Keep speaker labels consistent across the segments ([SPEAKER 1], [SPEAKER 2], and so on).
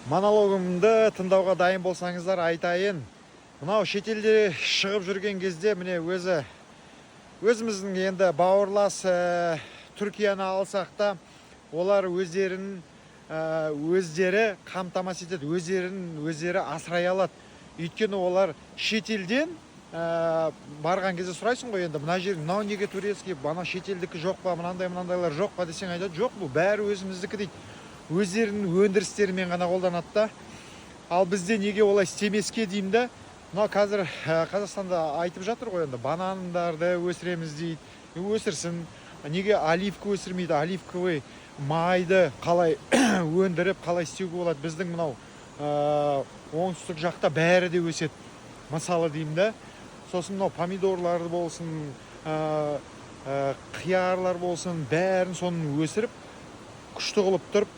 [SPEAKER 1] Монологымды тыңдауға дайын болсаңыздар, айтайын. Мынау шетелде шығып жүрген кезде, міне, өзі өзіміздің енді бауырлас Түркияны алсақ та, олар өздерін өздері қамтамасыз етеді, өздерін өздері асырай алады. Өйткені олар шетелден барған кезде сұрайсың ғой енді: мына жер, мынау неге турецкий, ана шетелдікі жоқ па, мынандай мынандайлар жоқ па десең, айтады: «Жоқ, бұл бәрі өзіміздікі», – дейді. Өздерінің өндірістерімен ғана қолданады да. Ал бізде неге олай істемеске деймін да. Мынау қазір Қазақстанда айтып жатыр ғой енді, банандарды өсіреміз дейді. Өсірсін, неге оливка өсірмейді? Оливковый майды қалай өндіріп, қалай істеуге болады? Біздің мынау оңтүстік жақта бәрі де өседі, мысалы, деймін да. Сосын мынау помидорлар болсын, қиярлар болсын, бәрін соны өсіріп, күшті қылып тұрып,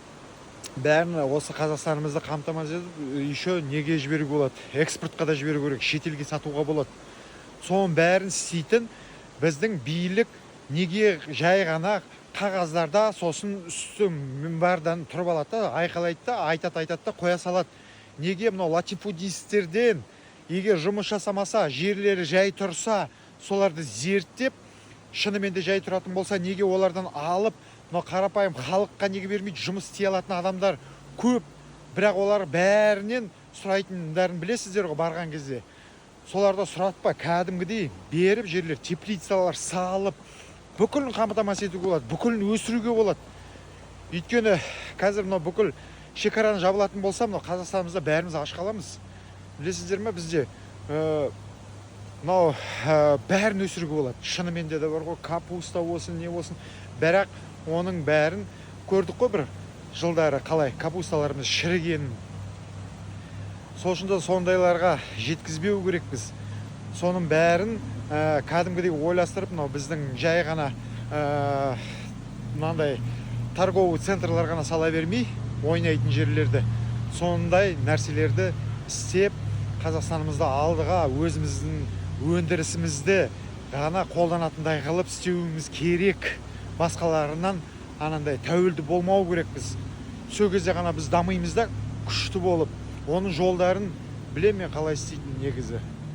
[SPEAKER 1] бәрін осы Қазақстанымызды қамтамасыз етіп, еще неге жіберуге болады? Экспортқа да жіберу керек, шетелге сатуға болады. Соның бәрін істейтін біздің билік неге жай ғана қағаздарда, сосын үсті мінбардан тұрып алады да, айқайлайды да, айтады, айтады да, қоя салады? Неге мынау латифудистерден, егер жұмыс жасамаса, жерлері жай тұрса, соларды зерттеп, шынымен де жай тұратын болса, неге олардан алып, мынау қарапайым халыққа неге бермейді? Жұмыс істей алатын адамдар көп, бірақ олар бәрінен сұрайтындарын білесіздер ғой. Барған кезде соларды сұратпа, кәдімгідей беріп, жерлер, теплицалар салып, бүкілін қамтамасыз етуге болады, бүкілін өсіруге болады. Өйткені қазір мынау бүкіл шекараны жабылатын болса, мынау Қазақстанымызда бәріміз аш қаламыз, білесіздер ме? Бізде мынау бәрін өсіруге болады шынымен де бар ғой, капуста болсын, не болсын. Бірақ оның бәрін көрдік қой бір жылдары қалай капусталарымыз шірігенін. Сол үшін де сондайларға жеткізбеу керекпіз. Соның бәрін кәдімгідей ойластырып, мынау біздің жай ғана мынандай торговый центрлар ғана сала бермей, ойнайтын жерлерді, сондай нәрселерді істеп, Қазақстанымызды алдыға, өзіміздің өндірісімізді ғана қолданатындай қылып істеуіміз керек. Басқаларынан анандай тәуелді болмау керекпіз. Сол кезде ғана біз дамимыз да күшті болып. Оның жолдарын білемін мен, қалай істейтінін негізі.